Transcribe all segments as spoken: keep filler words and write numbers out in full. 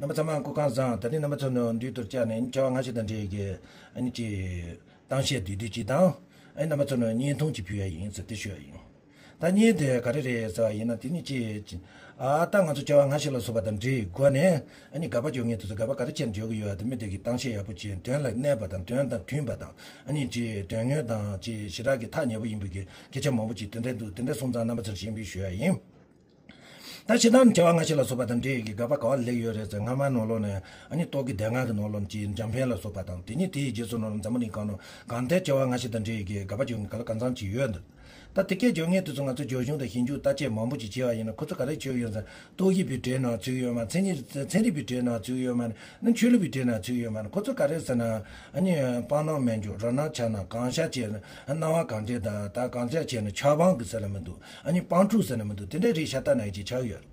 རྣམ་པ་ཚང་མ་སྐུ་ཁམས་བཟང་། ད་རིང་རྣམ་པ་ཚོ་ནང་མདུན་དུ་བཅར་ནས་བྱ་བ་སྔ་ཕྱི་དང་འབྲེལ་གྱི་ཨ་ནི་ཅིག་གཏམ་བཤད་བསྡུས་བསྡུས་ཅིག་དང་། ཨ་ནི་རྣམ་པ་ཚོ་ནང་བརྙན་ཐུང་ཅིག་ཕུལ་ཡ་ཡིན་ཟེར་དེ་ཞུ་ཡ་ཡིན། ད་བརྙན་དེ་ག་རེ་རེད་ཟེར་བ་ཡིན་ན། དེ་ནི་ཅིག་ཅིག་ཨ་ད་ང་ཚོ་བྱ་བ་སྔ་ཕྱི་ལ་སོགས་པ་དང་འབྲེལ་སྒོ་ནས་ཨ་ནི་དགག་པ་བརྗོད་མཁན་དེ་ཚོ་དགག་པ་ག་རེ་བྱས་ནས་བརྗོད་ཀྱི་ཡོད་དེ། མི་དེ་གི་གཏམ་བཤད་ཡག་པོ་བྱས། དོན་ལ་གནས་པ་དང་དོན་དང་མཐུན་པ་དང་། ཨ་ནི་ཅིག་དོན་དངོས་དང་ཅིག་ཞེ་དྲག་གི་ཐག་ཉེ་པོ་ཡིན་པའི་གི་སྐད་ཆ་མང་པོ་ཅིག་དེ་འདྲ་འདུག་དེ་འདྲ་སོང་ཙང་རྣམ་པ་ཚོར་ཞུ་ཡ་ཡིན། ད་ཕྱི་ནང་བྱ་བ་སྔ་ཕྱི་ལ་སོགས་པ་དང་འབྲེལ་གྱི་དགག་པ་ག་བ་ལེགས་ཡོད་རེད་ཟེར། སྔ་མ་ནང་ལོགས་ནས་ཨ་ནི་རྟོག་གེ་སྡེ་ལྔ་གི་ནང་ལོགས་ཀྱི་འཇམ་དཔལ་ལ་སོགས་པ་དང་། དེ་ནས་དེའི་རྗེས་སུ་ནང་ལོགས་འཛམ་བུ་གླིང་སྒང་ནང་གང་ལྟར་བྱ་བ་སྔ་ཕྱི་དང་འབྲེལ་གྱི་དགག་པ་བརྗོད་མཁན་ག་ལ་གང་འཚམ་ཅིག་ཡོད་འདུག་ད་དེ་སྐད་བརྗོད་མཁན་དེ་ཚོ་ང་ཚོ་སྦྱོར་བྱུང་དང་ཞིབ་འཇུག་བརྟག་དཔྱད་མང་པོ་ཅིག་བྱས་པ་ཡིན་ན། ཁོ་ཚོ་ག་རེ་བྱས་ཡོད་ཟེར་ན། རྟོག་ཞིབ་པའི་གྲས་ནང་ཚུད་ཡོད་མ་རེད། ཚན་རིག་ཚན་རིག་པའི་གྲས་ནང་ཚུད་ཡོད་མ་རེད། ནི་ཆོས་ལུགས་པའི་གྲས་ནང་ཚུད་ཡོད་མ་རེད། ཁོ་ཚོ་ག་རེ་ཟེར་ན། ཨ་ནི་སྤང་བླང་མི་འཇོག་རང་སྣང་ཆགས་སྣང་གང་ཤར་བྱས་ནས་སྣང་བ་གང་དྲན་དང་། ད་གང་ཤར་བྱས་ནས་ཆགས་སྤང་གི་ཟེར་ན་མི་འདུག་ཨ་ནི་སྤང་ཕྲུག་ཟེར་ན་མི་འདུག་དེ་འདྲའི་རིགས་ཤ་སྟག་ནང་ཅིག་ཆགས་ཡོད།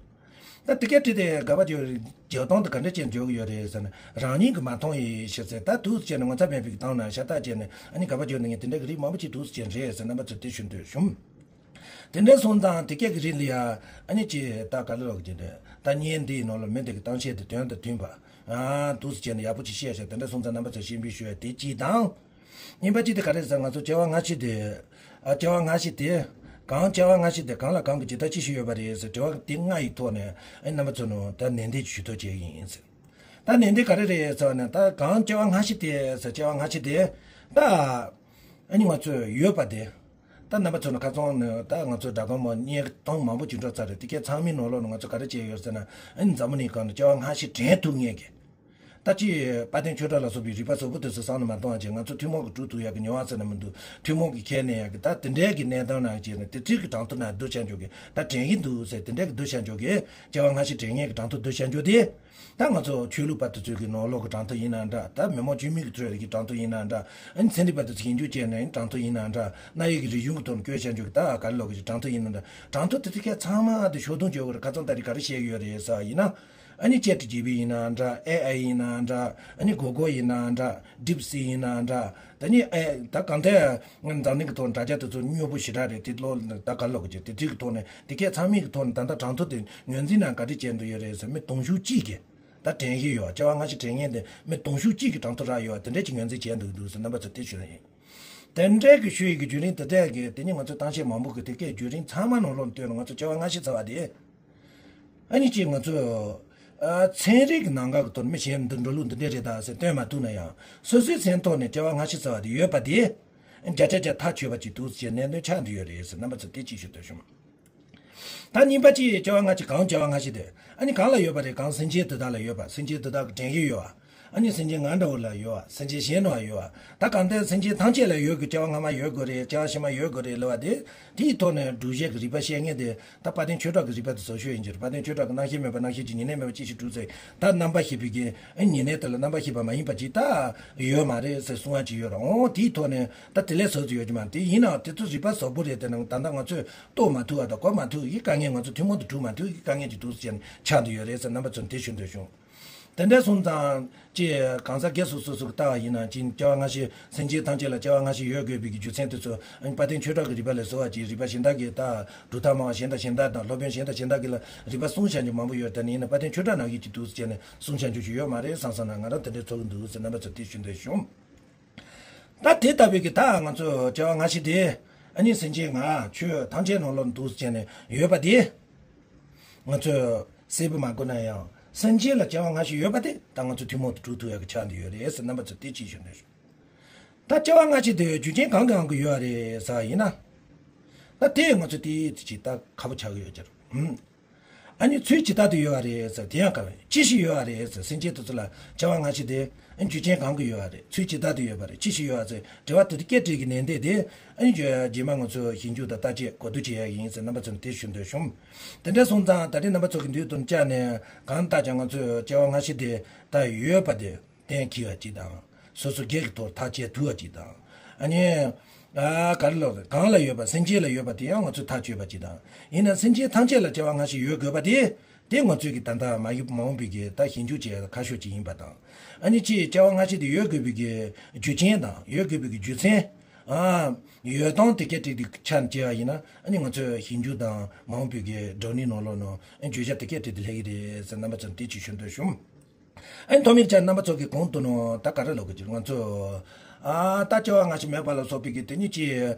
ད་དེ་གའི་གྲས་དེ་དགག་པ་བརྗོད་བརྗོད་སྟངས་དེ་ག་འདྲ་བྱས་འཇོག་གི་ཡོད་རེད་ཟེར་ན། རང་ཉིད་ཀྱིས་མ་མཐོང་ཡི་ཞེས་ཟེར། ད་འདུག་སེ་བྱས་ནས་ངོ་ཚ་མེད་པའི་སྟེང་ན་ཤ་སྟག་བྱས་ནས་ཨ་ནི་དགག་པ་བརྗོད་ནས་དེ་འདྲ་གི་རིགས་མང་པོ་ཅིག་འདུག་སེ་བྱས་རེད་ཟེར་རྣམ་པ་ཚོར་དེ་ཞུ་འདོད་བྱུང་། དེ་འདྲ་སོང་ཙང་དེ་སྐད་ཀྱི་རིགས་ལ་ཡ་ཨ་ནི་ཅི་ད་ག་ལེར་ལོག་གི་རེད། ད་བརྙན་འདིའི་ནང་ལ་མི་དེ་གི་གཏམ་བཤད་དེ་དོན་དང་མཐུན་པ། ཨ་འདུག་སེ་བྱས་ནས་ཡག་པོ་ཅིག་བཤད་ཤག་དེ་འདྲ་སོང་ཙང་རྣམ་པ་ཚོར་ཞུ་འབུལ་ཞུ་ཡ་དེ་གཅིག་དང་། གཉིས་པ་གཅིག་དེ་ག་རེ་ཟེར། ང་ཚོ་བྱ་བ་སྔ་ཕྱི་དེ། ཨ་བྱ་བ་སྔ་ཕྱི་དེ། གང་བྱ་བ་སྔ་ཕྱི་དེ་གང་ལ་གང་གི་ཇི་ལྟར་ཅི་ཞིག་ཡོད་པ་རེད་ཟེར་དྲི་བ་དེ་ལྔ་ཡི་ཐོག་ནས་ཨ་ནི་རྣམ་པ་ཚོ་ནང་ད་ནན་ཏན་ཞུ་ཐབས་བྱེད་ཀྱི་ཡིན་ཟེར། ད་ནན་ཏན་ག་རེ་རེད་ཟེར་བ་ན། ད་གང་བྱ་བ་སྔ་ཕྱི་དེ་ཟེར། བྱ་བ་སྔ་ཕྱི་དེ་ད་ཨ་ནི་ང་ཚོས་ཡོད་པ་དེ། ད་རྣམ་པ་ཚོ་ནི་ཁ་སང་ནས་ད་ང་ཚོ་སྒྲ་སྒམ་མ་བརྙན་ཐུང་མང་པོ་ཅིག་འགྲོ་ཚར་རེད། དེ་གའི་ཚང་མའི་ནང་ལོགས་ནས་ང་ཚོ་ག་རེ་བྱས་ཡོད་ཟེར་ན། ཨ་ནི་འཛམ་བུ་གླིང་སྒང་ནས་བྱ་བ་སྔ་ཕྱི་དྲན་ཐུབ་མཁན་གྱི། ད་ཅི་དཔལ་ལྡན་ཆོས་གྲགས་ལ་སོགས་པའི་རིག་པ་ཟབ་པོ་དེ་ཚོ་བསམ་བློ་མ་གཏོང་བ་བྱས། ང་ཚོ་ཐུན་མོང་གི་གྲུབ་ཐུབ་ཡག་གི་ནུས་པ་ཟེར་ན་མི་འདུག་ཐུན་མོང་གི་ཁས་ལེན་ཡག་གི་ད་དེ་འདྲའི་གི་གནས་སྟངས་ནང་བྱས་ནས་དེ་འདྲའི་གི་གྲངས་ཐོ་ནང་བསྡུ་བྱ་འཇོག་གི་ད་དྲན་གྱི་འདུག་ཟེར། དེ་འདྲའི་གི་བསྡུ་བྱ་འཇོག་གི་བྱ་བ་སྔ་ཕྱི་དྲན་མཁན་གྱི་གྲངས་ཐོ་བསྡུ་བྱ་འཇོག་དེ། ད་ང་ཚོ་ཆོས་ལུགས་པ་དེ་ཚོའི་གི་ནང་ལོགས་ཀྱི་གྲངས་ཐོ་ཡིན་ན་འདྲ། ད་མི་མང་སྤྱི་མི་གི་ཁྲོད་ཀྱི་གྲངས་ཐོ་ཡིན་ན་འདྲ། ཨ་ནི་ཚན་རིག་པ་དེ་ཚོ་ཞིབ་འཇུག་བྱས་ནས་གྲངས་ཐོ་ཡིན་ན་འདྲ། གནའ་ཡུལ་གྱི་རིག་གཞུང་གི་ཐོག་ནས་བཀོད་བྱ་འཇོག་གི་ད་ག་རེ་ལོག་གི་གྲངས་ཐོ་ཡིན་ན་འདྲ། གྲངས་ཐོ་དེ་ཚོ་ཁྱད་ཚང་མ་དེ་ཕྱོགས་བསྡོམས་བྱེད་དགོས་རེད། ཁ་སང་ད་རེས་ག་རེ་བཤད་ཀྱི་ཡོད་རེད་ཟེར་བ་ཡིན་ན། ཨ་ནི་ཅེ་ཊི་ཇི་པི་ཡིན་ན་འདྲ། ཨེ་ཨའི་ཡིན་ན་འདྲ། ཨ་ནི་གུ་གལ་ཡིན་ན་འདྲ། ཌིབ་སི་ཡིན་ན་འདྲ། ད་ནི་ཨེ་ད་གང་ལྟར་འཛམ་གླིང་གི་ཐོག་འདྲ་རྒྱ་དེ་ཚོ་སྙོམས་པོ་ཞེ་དྲག་རེད། དེ་ལོ་ད་ག་རེ་ལོག་གི་ཅེ་དེ་ཚོའི་གི་ཐོག་ནས་དེ་གའི་ཚང་མའི་གི་ཐོག་ནས་ད་ལྟ་གྲངས་ཐོ་དེ་ངོས་འཛིན་ན་ག་འདྲ་བྱས་འདུག་ཡོད་རེད་ཟེར། མི་དུང་ཕྱུར་གཅིག་གི་ད་དྲན་གྱི་ཡོད། བྱ་བ་སྔ་ཕྱི་དྲན་མཁན་དེ་མི་དུང་ཕྱུར་གཅིག་གི་གྲངས་ཐོ་རག་ཡོད། དེ་འདྲས་ཀྱི་ངོས་འཛིན་བྱས་འདུག་འདུག་ཟེར་རྣམ་པ་ཚོ་དེ་ཞུ་ཡ་ཡིན། དེ་འདྲའི་གི་ཞུ་ཡི་གི་བརྒྱུད་རིམ་དེ་འདྲའི་གི་དེ་ནི་ང་ཚོས་གཏམ་བཤད་མང་པོ་གི་དེ་གའི་བརྒྱུད་རིམ་ཚང་མ་ནང་ལོགས་ནས་བལྟས་ན། ང་ཚོ་བྱ་བ་སྔ་ཕྱི་ཟེར་བ་དེ་ཨ་ནི་ཅིག་ང་ཚོས་ཨ་ཚན་རིག་གི་ནང་འགལ་གི་ཐོག་ནས་མི་གཞན་འདི་འགྲོ་ལུགས་འདི་འདྲས་རེད་ད་ཟེར་སྟོན་མ་ཐུབ་ན་ཡང་། སོ་སོའི་མཚན་ཐོག་ནས་བྱ་བ་སྔ་ཕྱི་ཟེར་བ་དེ་ཡོད་པ་དེ་བརྒྱ་ཆ་བརྒྱ་ཐག་ཆོད་པ་ཅིག་འདུག་ཟེར་གནད་དོན་ཆགས་འདུག་ཡོད་རེད་ཟེར་རྣམ་པ་ཚོ་དེ་ཅིག་ཞུ་འདོད་བྱུང་། ད་གཉིས་པ་གཅིག་བྱ་བ་སྔ་ཕྱི། གང་བྱ་བ་སྔ་ཕྱི་དེ་ཨ་ནི་གང་ལ་ཡོད་པ་རེད། གང་སེམས་ཅན་དེ་དག་ལ་ཡོད་པ། སེམས་ཅན་དེ་དག་གི་དྲན་གྱི་ཡོད་པ། ཨ་ནི་སེམས་ཅན་ང་འདྲ་བོ་ལ་ཡོད་པ། སེམས་ཅན་གཞན་ལ་ཡོད་པ། ད་གང་ལྟར་སེམས་ཅན་ཐམས་ཅད་ལ་ཡོད་དགོས། བྱ་བ་སྔ་མ་ཡོད་དགོས་རེད། བྱ་བ་ཕྱི་མ་ཡོད་དགོས་རེད་ལབ་པ་དེ། དེའི་ཐོག་ནས་སྒྲུབ་བྱེད་ཀྱི་རིགས་པ་བཤད་མཁན་དེ་ད་དཔལ་ལྡན་ཆོས་གྲགས་ཀྱི་རིགས་པ་དེ་བཟོ་ཤོས་ཡིན་གྱི་རེད། དཔལ་ལྡན་ཆོས་གྲགས་ཀྱིས་རྣམ་ཤེས་མེད་པ་རྣམ་ཤེས་ཀྱིས། ཉེར་ལེན་མེད་པ་ཅི་ཞིག་སྒྲུབ་ཟེར། ད་རྣམ་པ་ཤེས་པའི་གི་ཨ་ཉེར་ལེན་དེ་ལ་རྣམ་པ་ཤེས་པ་མ་ཡིན་པ་ཅིག་ད་ཡོད་མ་རེད་ཟེར་གསུང་བ་ཅིག་ཡོད་རེད། འོ་དེའི་ཐོག་ནས་ད་དེ་ལས་ཟབ་ཙམ་ཡོད་ཀྱི་མ་རེད། དེ་ཡིན་ནའང་དེ་ཚོ་རིགས་པ་ཟབ་པོ་རེད། དེ་ནང་ད་ལྟ་ང་ཚོས་རྟོགས་མ་ཐུབ་པ་དང་གོ་མ་ཐུབ་ཀྱི་དཀའ་ངལ། ང་ཚོ་ཐུན་མོང་དུ་གྲུབ་མ་ཐུབ་ཀྱི་དཀའ་ངལ་ཅིག་འདུག་ཟེར་ཆགས་འདུག་ཡོད་རེད་ཟེར་རྣམ་པ་ཚོར་དེ་ཞུ་འདོད་བྱུང་། དེ་འདྲ་སོང་ཙང་ཅེས་གང་ཟག་སྒེར་སོ་སོ་སོ་གི་ལྟ་བ་ཡིན་ན་ཅིག་བྱ་བ་སྔ་ཕྱི། སེམས་ཅན་ཐམས་ཅད་ལ་བྱ་བ་སྔ་ཕྱི་ཡོད་དགོས་པའི་གི་རྒྱུ་མཚན་དེ་ཚོ་ཨ་ནི་དཔལ་ལྡན་ཆོས་གྲགས་ཀྱི་རིགས་པ་ལས་བཟོ་བ་ཅིག་རིགས་པ་གཞན་དག་གི་ད་གྲུབ་མཐའ་སྨྲ་བ་གཞན་དང་གཞན་དག་དང་སློབ་དཔོན་གཞན་དང་གཞན་དག་གི་ལ་རིགས་པ་གསུང་བྱ་རྒྱུ་མང་པོ་ཡོད་རེད། ད་ནི་ཡིན་ན་དཔལ་ལྡན་ཆོས་གྲགས་ནང་བཞིན་ཅིག་འདུག་ཟེར་ནས་གསུང་བྱ་རྒྱུ་ཞིག་ཡོད་མ་རེད་བསམ་བསམ་ན། ང་རང་དེ་འདྲའི་ཚོར་གི་འདུག་ཟེར་རྣམ་པ་ཚོར་དེ་ཞུ་འདོད་བྱུང་། ད་དེ་ལྟ་བུའི་གི་ད་ང་ཚོ་བྱ་བ་སྔ་ཕྱི་དེ་ཨ་ནི་སེམས་ཅན་ང་ཆོས་ཐམས་ཅད་ནང་ལོགས་འདུག་ཟེར་ནས་ཡོད་པ་དེ། ང་ཚོས་གསལ་པོ་མ་གོ་ན་ཡང་སེམས་ཅན་ལ་བྱ་བ་སྔ་ཕྱི་ཡོད་པ་དེ་ད་ང་ཚོ་ཐུན་མོང་དུ་གྲུབ་ཐུབ་ཡག་གི་ཆགས་འདུག་ཡོད་རེད་ཟེར་རྣམ་པ་ཚོར་དེ་ཅིག་ཞུ་འདོད་བྱུང་། ད་བྱ་བ་སྔ་ཕྱི་དེ་རྒྱུ་རྐྱེན་གང་གང་གི་ཡོད་རེད་ཟེར་བ་ཡིན་ན། ད་དེ་ང་ཚོ་དེ་ཅིག་ད་ཁག་པོ་ཆགས་ཀྱི་ཡོད་ཀྱི་རེད། ཨ་ནི་ཚུལ་ཇི་ལྟར་དུ་ཡོད་པ་རེད་ཟེར་དེ་ཡང་དཀའ་བས། ཅི་ཞིག་ཡོད་པ་རེད་ཟེར། སེམས་ཅན་དེ་ཚོ་ལ་བྱ་བ་སྔ་ཕྱི་དེ་རྒྱུ་རྐྱེན་གང་གི་ཡོད་པ་རེད། ཚུལ་ཇི་ལྟར་དུ་ཡོད་པ་རེད། ཅི་ཞིག་ཡོད་པ་ཟེར་དྲི་བ་དེ་དུ་སྐད་དྲིས་ཀྱི་ནན་ཏན་དེ་ཨ་ནི་རྗེས་མ་ང་ཚོས་ཞིབ་འཇུག་དང་བརྟག་དཔྱད་གོ་བསྡུར་བྱེད་ཡ་ཡིན་ཟེར་རྣམ་པ་ཚོར་དེ་ཞུ་འདོད་བྱུང་། དེ་འདྲ་སོང་ཙང་ད་རེས་རྣམ་པ་ཚོ་གི་མདུན་དུ་བཅར་ནས་གང་ལྟར་ཀྱང་ང་ཚོས་བྱ་བ་སྔ་ཕྱི་དེ་ད་ཡོད་པ་དེ། གཏན་འཁེལ་བ་ཅིག་དང་། སོ་སོ་སྒེར་གྱི་ཐོག་ཐག་བཅད་ཐུབ་པ་ཅིག་དང་། ཨ་ནི། ཨ་ག་རེ་ལབ་རེད། གང་ལ་ཡོད་པ་སེམས་ཅན་ལ་ཡོད་པ་དེ་ཡང་ང་ཚོས་ཐག་གཅོད་པ་ཅིག་དང་། ཡིན་ན་སེམས་ཅན་ཐམས་ཅད་ལ་བྱ་བ་སྔ་ཕྱི་ཡོད་དགོས་པ་དེ། དེ་ང་ཚོས་ཀྱི་ད་ལྟ་མ་ཡུལ་མ་འོངས་པའི་གི་ད་ཞིབ་འཇུག་བྱེད་ཡ་ཁག་ཤོས་ཅིག་ཡིན་པ་དང་། ཨ་ནི་ཅིག་བྱ་བ་སྔ་ཕྱི་དེ་ཡོད་དགོས་པའི་གི་རྒྱུ་རྐྱེན་དང་ཡོད་དགོས་པའི་གི་རྒྱུ་མཚན། ཨ་ཡོད་སྟངས་དེ་སྐད་དེ་དེ་ཆ་ནས་བྱས་པ་ཡིན་ན་ཨ་ནི་ང་ཚོས་ཞིབ་འཇུག་དང་མ་འོངས་པའི་གི་བགྲོ་གླེང་ནང་ལོགས་ནང་ཨ་བརྗོད་བྱ་དེ་སྐད་དེ་དེ་སླེབས་ཀྱི་རེད་ཟེར་རྣམ་པ་ཚོར་དེ་ཅིག་ཞུ་འདོད་བྱུང་། ཨེ་ཐོག་མར་ཅག་རྣམ་པ་ཚོ་གི་གོང་དུ་ནོ་ད་ག་རེ་ལོག་གི་ཅིག་ང་ཚོ་ཨ་ད་སྐྱེ་བ་སྔ་ཕྱི་མེད་པ་ལ་སོགས་པའི་གི་དེ་ཉིད་ཀྱི་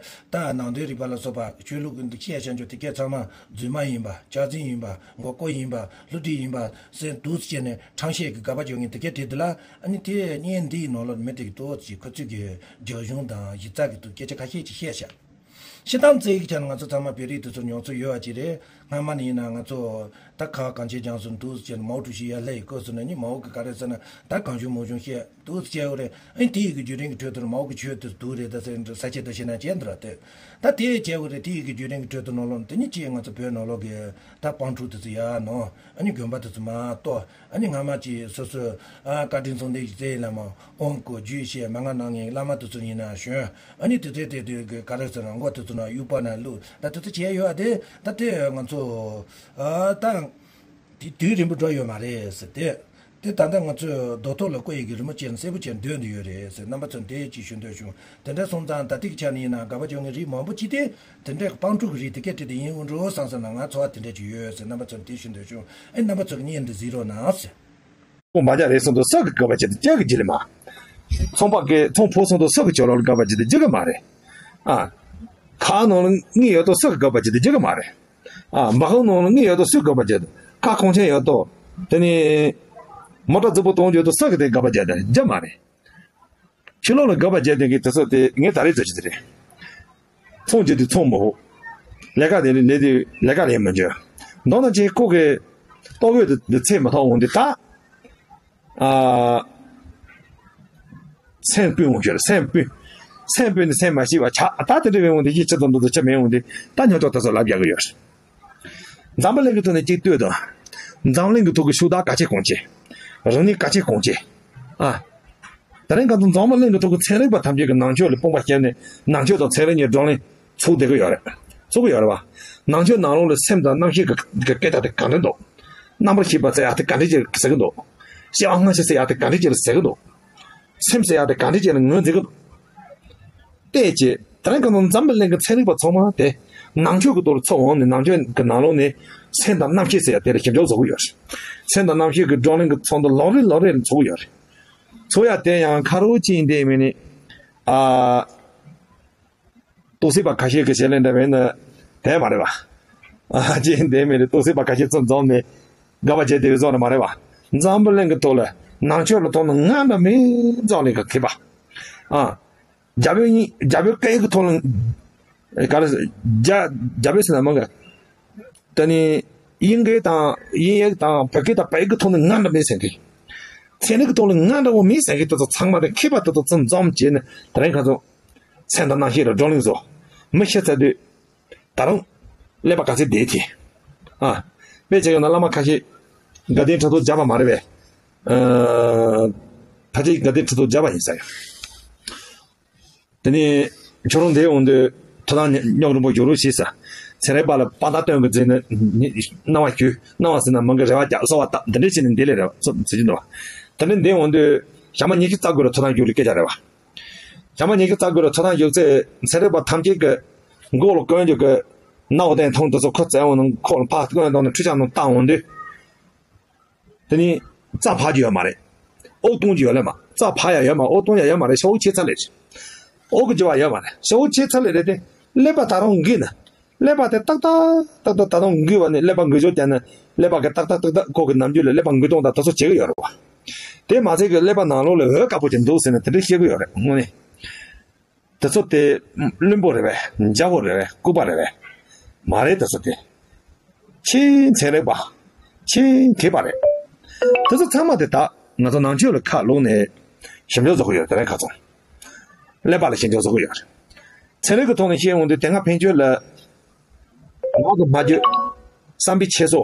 ད་ནང་དོན་རིག་པ་ལ་སོགས་པ་ཆོས་ལུགས་ཀྱི་འདུ་ཤེས་བྱང་ཆུབ་དེ་གས་ཚང་མ་རྫུན་མ་ཡིན་པ། སྐྱག་རྫུན་ཡིན་པ། མགོ་སྐོར་ཡིན་པ། བསླུ་བྲིད་ཡིན་པ་ཟེར་འདུག་ཟེར་ནས་ཁྲང་ཤེས་ཀྱི་དགག་པ་བརྗོད་མཁན་དེ་གས་དེ་དེ་ལ་ཨ་ནི་དེ་བརྙན་འདིའི་ནང་ལོགས་མི་དེ་གི་ཏོག་ཙམ་ཁོ་ཚོས་ཀྱི་རྒྱབ་གཞུང་དང་གཞི་རྩ་གི་ཐོག་སྐད་ཆ་ཁ་ཤས་ཅིག་བཤད་ཤག་སྤྱིར་བཏང་བཙན་བྱོལ་གྱི་ཆ་ནས་ང་ཚོ་ཚང་མ་བོད་རིགས་དེ་ཚོར་མྱོང་ཚོར་ཡོད་པ་ཅིག་རེད། སྔ་མ་ནས་ཡིན་ན་ང་ཚོ་ད་ཁ་གངས་ཅན་ལྗོངས་སུ་འདུག་ཟེར་ནས་མའོ་ཀྲུའུ་ཞི་ཡར་སླེབས་ཡི་སྐབས་སུ་ན་ནི་མའོ་གི་ག་རེ་ཟེར་ན་ད་གང་བྱུང་མང་བྱུང་བཤད་འདུག་ཟེར་བྱས་པ་རེད། ཨ་ནི་དེ་ཡི་གི་བརྒྱུད་རིམ་གྱི་ཁྲོད་དུ་མའོ་གི་ཆོས་དེ་སྡུག་རེད་ད་ཟེར་ས་བཅད་དུ་བཤད་ན་བྱས་འདུག་ར་དེ། ད་དེ་བྱས་པ་རེད། དེ་ཡི་གི་བརྒྱུད་རིམ་གྱི་ཁྲོད་དུ་ནང་ལོགས་དེ་ནི་ཅིག་ང་ཚོ་བོད་ནང་ལོགས་ཀྱི་ད་སྤང་ཕྲུག་དེ་ཚོ་ཡར་ནང་ཨ་ནི་དགོན་པ་དེ་ཚོ་མར་གཏོར། ཨ་ནི་སྔ་མ་ཅིག་སོ་སོའི་ཨ་བཀའ་དྲིན་གསུམ་ལྡན་གྱི་རྩེ་ཡི་བླ་མ་ཨོཾ་སྐོར་རྒྱུད་བཤད་མན་ངག་གནང་མཁན་བླ་མ་དེ་ཚོ་ཡིན་ན་བྱོན། ཨ་ནི་དེ་ཚོའི་དེ་དེ་གི་ག་རེ་ཟེར་ན་མགོ་དེ་ཚོ་ན་དབྱུག་པ་ན་བླུགས་ད་དེ་ཚོ་བྱས་ཡོད་ཨ། དེ་ད་དེ་ང་ཚོ་ཨ་ད་དེ་དུས་རིང་པོ་འགྲོ་ཡོད་མ་རེད་ཟེར་ཏེ། དེ་ད་ལྟ་ང་ཚོས་རྡོ་ཐོག་ལ་བརྐོས་ཡི་གི་རི་མོ་ཅན་གསལ་པོ་ཅན་སྡོད་འདི་ཡོད་རེད་ཟེར་རྣམ་པ་ཚོ་འདི་ཅིག་ཞུ་འདོད་བྱུང་། དེ་འདྲ་སོང་ཙང་ད་ལྟའི་ཆ་ནས་ཡིན་ན་དགག་པ་བྱེད་མཁན་རིགས་མང་པོ་ཅིག་དེ་དེ་འདྲའི་སྤང་ཕྲུག་གི་རིགས་དེ་སྐད་དེ་དེ་ཡིན་འོང་འགྲོ་བསམ་སོང་ན་ང་ཚོར་བ་དེ་འདྲ་ཅིག་ཡོད་ཟེར་རྣམ་པ་ཚོར་འདི་ཞུ་འདོད་བྱུང་། ཨེ་རྣམ་པ་ཚོ་གི་བརྙན་འདི་གཟིགས་རོགས་གནང་ཟེར། ཁོང་མ་རྒྱག་རེད་སོང་དུ་སུ་གི་དགག་པ་བྱེད་དུ་ཅག་གི་ལྗིད་ལ་མ། ཚོང་པ་གི་ཚོང་ཕོ་སོང་དུ་སུ་གི་ཇོ་རོ་ལ་དགག་པ་བྱེད་དུ་ཅག་གི་མ་རེད། ཨ། ཁ་ནང་ལ་དངུལ་ཡོད་དོ་སུ་གི་དགག་པ་བྱེད་དུ་ཅག་གི་མ་རེད། ཨ། འབའ་ཁུག་ནང་ལ་དངུལ་ཡོད་དོ་སུ་གི་དགག་པ་བྱེད་དུ་ཁ་གོང་ཆེན་ཡོད་དོ། དེ་ནི། མོ་ཊ་རྫིག་པོ་གཏོང་རྒྱུ་དོ་སུ་གི་དེ་དགག་པ་བྱེད་དུ་ཅག་གི་མ་རེད། ཕྱི་ལོགས་ལ་དགག་པ་བྱས་དེ་གི་དེ་ཚོ་དེ་ངས་ད་རེས་ཚོད་ཅི་དེ་རེད། ཚོང་རྒྱུ་དེ་ཚོང་མ་ཧོ། ལས་ཀ་དེ་ནི་ལས་དེ་ལས་ཀ་ལས་མ་འཇོན། མདོ་ན་ཅིག་ཁོ་གི་ཏོག་དབྱིབས་དེ་ཚེ་མ་ཐོག་འོང་དེ་ད། ཨ། སེམས་སྤུན་འོང་ཤོར་སེམས་སྤུན། སེམས་སྤུན་དེ་སེམས་མ་ཤི་བ་ཆགས་ད་དེ་འདྲ་བའི་འོང་དེ་ཡིད་ཆེ་ཙམ་དུ་ཆ་མེད་འོང་དེ་ད་ཉོ་ཐོག་ད་ཚོ་ལབ་རྒྱག་གི་ཡོད། འཛམ་བུ་གླིང་གི་ཐོག་ནས་གཅིག་ལྟོས་དང་། འཛམ་གླིང་གི་ཐོག་གི་ཤུགས་རྟགས་ག་ཆེ་གོང་ཆེ། རང་ཉིད་ག་ཆེ་གོང་ཆེ། ཨ། ད་རིང་ཁ་ཐུག་འཛམ་བུ་གླིང་གི་ཐོག་གི་ཚན་རིག་པ་ཐམས་ཅད་ཀྱི་ནང་ཆོས་ལ་དཔུང་པ་བཤེར་ནས་ནང་ཆོས་དང་ཚན་རིག་གཉིས་བགྲོ་གླེང་ཚུགས་བསྡད་ཀྱི་ཡོད་རེད། ཚུགས་ཀྱི་ཡོད་རེད་བ། ནང་ཆོས་ནང་ལོགས་ལ་སེམས་དང་རྣམ་ཤེས་ཀྱི་སྐད་ཆ་དེ་ག་འདྲ་འདུག་རྣམ་པར་ཤེས་པ་ཟེར་ཡག་དེ་ག་འདྲ་ཅིག་ཟེར་གྱི་འདུག་སྐྱེ་བ་སྔ་ཕྱི་ཟེར་ཡག་དེ་ག་འདྲ་ཅིག་ཟེར་གྱི་འདུག་སེམས་ཟེར་ཡག་དེ་ག་འདྲ་ཅིག་ལ་ངོས་འཛིན་གྱི་འདུག་བལྟས་ཀྱི་དེ་རིང་གང་དུ་འཛམ་བུ་གླིང་གི་ཚན་རིག་པ་ཚང་མ་དེ་ནང་ཆོས་ཀྱི་ཐོག་ལ་ཚུར་འོང་ནས་ནང་ཆོས་ཀྱི་ནང་ལོགས་ནས་སེམས་དང་རྣམ་ཤེས་ཟེར་ཡག་དེ་ལ་ཞིབ་འཇུག་བཟོ་གི་ཡོད་རེད། སེམས་དང་རྣམ་ཤེས་ཀྱི་བགྲོ་གླེང་གི་ཚོགས་འདུ་ལོ་རེ་ལོ་རེ་ལ་ཚོགས་ཀྱི་ཡོད་རེད། ཚོགས་ཡག་དེ་ཡང་ཁ་རོག་ཅིག་འདས་མིན་ནི། ཨ། རྟོག་སེམས་པ་ཁ་ཤས་ཀྱི་བྱེད་ལས་འདྲ་བས་ན་དེ་མ་རེད་བ། ཨ་ཅེ་འདས་མེད་རེད། རྟོག་སེམས་པ་ཁ་ཤས་ཚུར་འཛོམས་ནས་དགག་པ་བྱེད་བསྡད་པའི་བཟོ་འདྲ་མ་རེད་བ། འཛམ་བུ་གླིང་གི་ཐོག་ལ་ནང་ཆོས་ལ་མཐོང་ན་ང་འདྲ་མིན་འཛམ་གླིང་གི་མཁས་པ། ཨ། རྒྱ་བོད་གཉིས་རྒྱ་བོད་སྐད་ཡིག་གི་ཐོག་ལ་ག་རེ་རྒྱ་རྒྱ་བོད་ཟེར་ན་མང་གི། ད་ནི་དབྱིན་སྐད་དང་དབྱིན་ཡིག་དང་བོད་སྐད་དང་བལ་ཡིག་གི་ཐོག་ནས་ང་འདྲ་མིན་ཟེར་གི། ཚན་རིག་གི་ཐོག་ལ་ང་འདྲ་བོ་མིན་ཟེར་གི་དེ་ཚོ་ཚང་མ་དེ་མཁས་པ་དེ་ཚོ་ཚུར་འཛོམས་བྱས་ནས་དེ་རིང་ཁ་སང་། སེམས་དང་རྣམ་ཤེས་ལ་བགྲོ་གླེང་བཟོ། མི་ཤི་ཚར་དུས། ད་རུང་། ཀླད་པ་ག་ཚོད་བསྡད་དེ། ཨ། དཔེ་བྱས་ཡོང་ན་བླ་མ་ཁ་ཤས། དགའ་ལྡན་ཁྲི་ཐོག་བརྒྱབ་པ་མ་རེད་པས། ཨ། ཕལ་ཆེར་དགའ་ལྡན་ཁྲི་ཐོག་བརྒྱབ་པ་ཡིན་ས་ཡོད། དེ་ནས་ཁྱོད་རང་འདིར་འོང་དུས་ཐོབ་ཐང་རྙོག་རིང་པོ་ཡོད་རོགས་ཞེས་ས། ཚན་རིག་པ་ལ་དཔང་རྟགས་སྟོན་གི་འཛིན་ནས་སྣང་བ་བསྒྱུར་སྣང་བ་ཟེར་ན་མི་འགའ་རེ་བ་རྒྱག་གསོལ་བ་བཏབ་འདི་འདྲ་བྱས་ནས་འདི་ལས་རེ་བ་ཟེར་གྱི་འདུག་བ། དེ་འདྲ་འདིར་འོང་དུས་ཞག་མ་ཉི་ཤུ་རྩ་དགུ་རུ་ཐོབ་ཐང་རྒྱུགས་ལུགས་སྐད་ཆ་རེད་བ། ཞག་མ་ཉི་ཤུ་རྩ་དགུ་རུ་ཐོབ་ཐང་རྒྱུགས་ཚེ་ཚན་རིག་པ་ཐམས་ཅད་ཀྱི་མགོ་ལ་གོན་རྒྱུ་གི་རྣ་བ་སྟེང་མཐོང་དུ་སོ་ཁོ་བཙལ་འོང་ནང་ཁོ་ལ་ཕར་གོན་འདུག་ནས་འཕྲུལ་ཆས་ནང་བཏང་འོང་དུས། དེ་ནི་རྩ་ཕར་རྒྱུ་ཡོད་མ་རེད། དབུགས་གཏོང་རྒྱུ་ཡོད་ལེ་མ། རྩ་ཕར་ཡ་ཡོད་མ་དབུགས་གཏོང་ཡ་ཡོད་མ་རེད། ཤ་དབུགས་ཆད་ཚར་ལེ་རེད། དབུགས་ཀྱི་རྒྱུ་བ་ཡོད་མ་རེད། ཤ་དབུགས་ཆད་ཚར་ལེ་རེད་དེ། ཀླད་པ་ད་རུང་འགུལ་ན། ཀླད་པ་དེ་ཏག་ཏག་ཏག་ཏག་ད་རུང་འགུལ་བ་ནི་ཀླད་པ་འགུལ་སྐྱོད་བསྟན་ན་ཀླད་པ་གི་ཏག་ཏག་ཏག་ཏག་ཁོ་གི་ནམ་རྒྱུན་ལ་ཀླད་པ་འགུལ་གཏོང་དང་དེ་ཚོ་བྱེད་ཀྱི་ཡོད་རེད་བ། དེ་མ་ཚད་ཀྱི་ཀླད་པ་ནང་ལོགས་ལ་འོད་དཀར་པོ་ཅིག་འདུག་ཟེར་ནས་དེ་འདྲ་བཤད་ཀྱི་ཡོད་རེད་དངོས་གནས། དེ་ཚོ་དེ་བླུན་པོ་རེད་པས། འཇའ་པོ་རེད་པས། ལྐུགས་པ་རེད་པས། མ་རེད་དེ་ཚོ་དེ། ཆེས་ཚན་རིག་པ། ཆེས་མཁས་པ་རེད། དེ་ཚོ་ཚང་མ་དེ་དག་ང་ཚོ་ནང་ཆོས་ལ་ཁ་བླུགས་ནས་ཞིབ་འཇུག་བཟོ་གི་ཡོད་དེ་རེད་ཁ་ཚོ། ཀླད་པ་ལ་ཞིབ་འཇུག་བཟོ་གི་ཡོད་རེད། ཚན་རིག་གི་ཐོག་ནས་བཤད་འོང་དུས་དེ་སྔ་ཕན་ཆོད་ལ། ངག་གི་སྨྲ་བརྗོད། བསམ་པའི་འཁྱེར་སོ།